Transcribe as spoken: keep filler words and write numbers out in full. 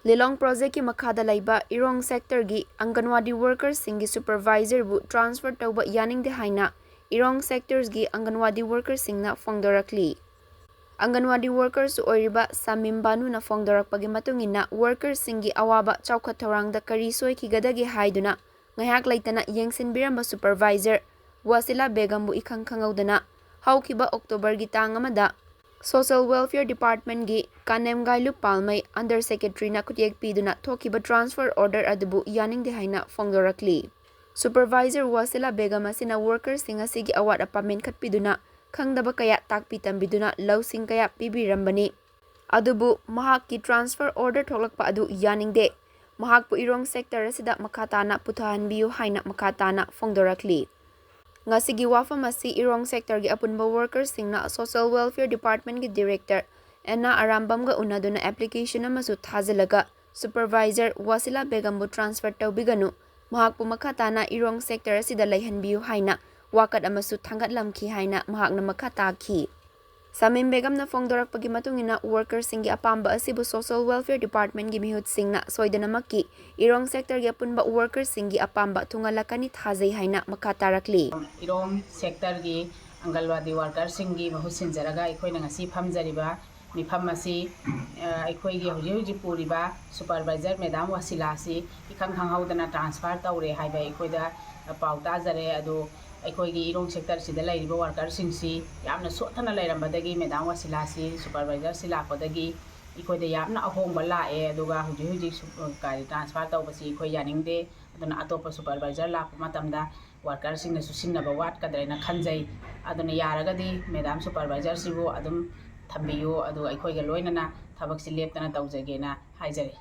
ꯂꯤꯂꯣꯡ ꯄ꯭ꯔꯣꯖꯦꯛꯀꯤ ꯃꯈꯥꯗ ꯂꯩꯕ ꯏꯔꯣꯡ ꯁꯦꯛꯇꯔꯒꯤ ꯑꯪꯒꯟꯋꯥꯗꯤ ꯋꯥꯔꯀꯔꯁꯤꯡꯒꯤ ꯁꯨꯄꯔꯚꯥꯏꯖꯔꯕꯨ ꯇ꯭ꯔꯥꯟꯁꯐꯔ ꯇꯧꯕ ꯌꯥꯅꯤꯡꯗꯦ ꯍꯥꯏꯅ ꯏꯔꯣꯡ ꯁꯦꯛꯇꯔꯒꯤ ꯑꯪꯒꯟꯋꯥꯗꯤ ꯋꯥꯔꯀꯔꯁꯤꯡꯅ ꯐꯣꯡꯗꯣꯔꯛꯂꯤ꯫ ꯑꯪꯒꯟꯋꯥꯗꯤ ꯋꯥꯔꯀꯔꯁꯨ ꯑꯣꯏꯔꯤꯕ ꯁꯃꯤꯝ ꯕꯥꯅꯨꯅ ꯐꯣꯡꯗꯣꯔꯛꯄꯒꯤ ꯃꯇꯨꯡ ꯏꯟꯅ, ꯋꯥꯔꯀꯔꯁꯤꯡꯒꯤ ꯑꯋꯥꯕ ꯆꯥꯎꯈꯠ ꯊꯧꯔꯥꯡꯗ ꯀꯔꯤ ꯁꯣꯏꯈꯤꯒꯗꯒꯦ ꯍꯥꯏꯗꯨꯅ ꯉꯥꯏꯍꯥꯛ ꯂꯩꯇꯅ ꯌꯦꯡꯁꯤꯟꯕꯤꯔꯝꯕ ꯁꯨꯄꯔꯚꯥꯏꯖꯔ ꯋꯥꯁꯤꯂꯥ ꯕꯦꯒꯝꯕꯨ ꯏꯈꯪ ꯈꯪꯍꯧꯗꯅ ꯍꯧꯈꯤꯕ ꯑꯣꯛꯇꯣꯕꯔꯒꯤ ꯇꯥꯡ ꯑꯃꯗ ꯁꯣꯁꯤꯌꯦꯜ ꯋꯦꯜꯐꯤꯌꯔ ꯗꯤꯄꯥꯔꯠꯃꯦꯟꯒꯤ ꯀꯥꯅꯦꯝꯒꯥꯏꯂꯨ ꯄꯥꯜꯃꯩ ꯑꯟꯗꯔ ꯁꯦꯀ꯭ꯔꯦꯇꯔꯤꯅ ꯈꯨꯠꯌꯦꯛ ꯄꯤꯗꯨꯅ ꯊꯣꯛꯈꯤꯕ ꯇ꯭ꯔꯥꯟꯁꯐꯔ ꯑꯣꯔꯗꯔ ꯑꯗꯨꯕꯨ ꯌꯥꯅꯤꯡꯗꯦ ꯍꯥꯏꯅ ꯐꯣꯡꯗꯣꯔꯛꯂꯤ꯫ ꯁꯨꯄꯔꯚꯥꯏꯖꯔ ꯋꯥꯁꯤꯂꯥ ꯕꯦꯒꯝ ꯑꯁꯤꯅ ꯋꯥꯔꯀꯔꯁꯤꯡ ꯑꯁꯤꯒꯤ ꯑꯋꯥꯠ ꯑꯄꯥ ꯃꯦꯟꯈꯠꯄꯤꯗꯨꯅ ꯈꯪꯗꯕ ꯀꯌꯥ ꯇꯥꯛꯄꯤ ꯇꯝꯕꯤꯗꯨꯅ ꯂꯧꯁꯤꯡ ꯀꯌꯥ ꯄꯤꯕꯤꯔꯝꯕꯅꯤ꯫ ꯑꯗꯨꯕꯨ ꯃꯍꯥꯛꯀꯤ ꯇ꯭ꯔꯥꯟꯁꯐꯔ ꯑꯣꯔꯗꯔ ꯊꯣꯛꯂꯛꯄ ꯑꯗꯨ ꯌꯥꯅꯤꯡꯗꯦ꯫ ꯃꯍꯥꯛꯄꯨ ꯏꯔꯣꯡ ꯁꯦꯛꯇꯔ ꯑꯁꯤꯗ ꯃꯈꯥ ꯇꯥꯅ ꯄꯨꯊꯍꯟꯕꯤꯌꯨ ꯍꯥꯏꯅ ꯃꯈꯥ ꯇꯥꯅ ꯐꯣꯡꯗꯣꯔꯛꯂꯤ꯫ ꯉꯁꯤꯒꯤ ꯋꯥꯐꯝ ꯑꯁꯤ ꯏꯔꯣꯡ ꯁꯦꯛꯇꯔꯒꯤ ꯑꯄꯨꯟꯕ ꯋꯥꯔꯀꯔꯁꯤꯡꯅ ꯁꯣꯁꯤꯌꯦꯜ ꯋꯦꯜꯐꯤꯌꯔ ꯗꯤꯄꯥꯔꯠꯃꯦꯟꯒꯤ ꯗꯤꯔꯦꯛꯇꯔ ꯑꯦꯟꯅꯥ ꯑꯔꯥꯝꯕꯝꯒ ꯎꯅꯗꯨꯅ ꯑꯦꯄ꯭ꯂꯤꯀꯦꯁꯟ ꯑꯃꯁꯨ ꯊꯥꯖꯤꯜꯂꯒ ꯁꯨꯄꯔꯚꯥꯏꯖꯔ ꯋꯥꯁꯤꯂꯥ ꯕꯦꯒꯝꯕꯨ ꯇ꯭ꯔꯥꯟꯁꯐꯔ ꯇꯧꯕꯤꯒꯅꯨ, ꯃꯍꯥꯛꯄꯨ ꯃꯈꯥ ꯇꯥꯅ ꯏꯔꯣꯡ ꯁꯦꯛꯇꯔ ꯑꯁꯤꯗ ꯂꯩꯍꯟꯕꯤꯌꯨ ꯍꯥꯏꯅ ꯋꯥꯀꯠ ꯑꯃꯁꯨ ꯊꯥꯡꯒꯠꯂꯝꯈꯤ ꯍꯥꯏꯅ ꯃꯍꯥꯛꯅ ꯃꯈꯥ ꯇꯥꯈꯤ꯫ ꯁꯃꯤꯝ ꯕꯦꯒꯝꯅ ꯐꯣꯡꯗꯣꯔꯛꯄꯒꯤ ꯃꯇꯨꯡ ꯏꯟꯅ, ꯋꯥꯔꯀꯔꯁꯤꯡꯒꯤ ꯑꯄꯥꯝꯕ ꯑꯁꯤꯕꯨ ꯁꯣꯁꯤꯌꯦꯜ ꯋꯦꯜꯐꯤꯌꯔ ꯗꯤꯄꯥꯔꯠꯃꯦꯟꯒꯤ ꯃꯤꯍꯨꯠꯁꯤꯡꯅ ꯁꯣꯏꯗꯅꯃꯛꯀꯤ ꯏꯔꯣꯡ ꯁꯦꯛꯇꯔꯒꯤ ꯑꯄꯨꯟꯕ ꯋꯥꯔꯀꯔꯁꯤꯡꯒꯤ ꯑꯄꯥꯝꯕ ꯊꯨꯡꯍꯜꯂꯛꯀꯅꯤ ꯊꯥꯖꯩ ꯍꯥꯏꯅ ꯃꯈꯥ ꯇꯥꯔꯛꯂꯤ꯫ ꯏꯔꯣꯡ ꯁꯦꯛꯇꯔꯒꯤ ꯑꯪꯒꯜꯋꯥꯗꯤ ꯋꯥꯔꯀꯔꯁꯤꯡꯒꯤ ꯃꯍꯨꯠ ꯁꯤꯟꯖꯔꯒ ꯑꯩꯈꯣꯏꯅ ꯉꯁꯤ ꯐꯝꯖꯔꯤꯕ ꯃꯤꯐꯝ ꯑꯁꯤ, ꯑ, ꯑꯩꯈꯣꯏꯒꯤ ꯍꯧꯖꯤꯛ ꯍꯧꯖꯤꯛ ꯄꯨꯔꯤꯕ ꯁꯨꯄꯔꯚꯥꯏꯖꯔ ꯃꯦꯗꯥꯝ ꯋꯥꯁꯤꯂꯥ ꯑꯁꯤ ꯏꯈꯪ ꯈꯪꯍꯧꯗꯅ ꯇ꯭ꯔꯥꯟꯁꯐꯔ ꯇꯧꯔꯦ ꯍꯥꯏꯕ ꯑꯩꯈꯣꯏꯗ, ꯑ, ꯄꯥꯎ ꯇꯥꯖꯔꯦ꯫ ꯑꯗꯨ ꯑꯩꯈꯣꯏꯒꯤ ꯏꯔꯣꯡ ꯁꯦꯛꯇꯔꯁꯤꯗ ꯂꯩꯔꯤꯕ ꯋꯥꯔꯀꯔꯁꯤꯡꯁꯤ ꯌꯥꯝꯅ ꯁꯣꯠꯊꯅ ꯂꯩꯔꯝꯕꯗꯒꯤ ꯃꯦꯗꯥꯝ ꯋꯥꯁꯤꯂꯥꯁꯤ ꯁꯨꯄꯔꯚꯥꯏꯖꯔꯁꯤ ꯂꯥꯛꯄꯗꯒꯤ ꯑꯩꯈꯣꯏꯗ ꯌꯥꯝꯅ ꯑꯍꯣꯡꯕ ꯂꯥꯛꯑꯦ꯫ ꯑꯗꯨꯒ ꯍꯧꯖꯤꯛ ꯍꯧꯖꯤꯛ ꯁꯨ-, ꯀꯔꯤ, ꯇ꯭ꯔꯥꯟꯁꯐꯔ ꯇꯧꯕꯁꯤ ꯑꯩꯈꯣꯏ ꯌꯥꯅꯤꯡꯗꯦ꯫ ꯑꯗꯨꯅ ꯑꯇꯣꯞꯄ ꯁꯨꯄꯔꯚꯥꯏꯖꯔ ꯂꯥꯛꯄ ꯃꯇꯝꯗ ꯋꯥꯔꯀꯔꯁꯤꯡꯅꯁꯨ ꯁꯤꯟꯅꯕ ꯋꯥꯠꯀꯗ꯭ꯔꯦꯅ ꯈꯟꯖꯩ꯫ ꯑꯗꯨꯅ ꯌꯥꯔꯒꯗꯤ ꯃꯦꯗꯥꯝ ꯁꯨꯄꯔꯚꯥꯏꯖꯔꯁꯤꯕꯨ ꯑꯗꯨꯝ ꯊꯝꯕꯤꯌꯨ, ꯑꯗꯨꯒ ꯑꯩꯈꯣꯏꯒ ꯂꯣꯏꯅꯅ ꯊꯕꯛꯁꯤ ꯂꯦꯞꯇꯅ ꯇꯧꯖꯒꯦꯅ ꯍꯥꯏꯖꯔꯤ꯫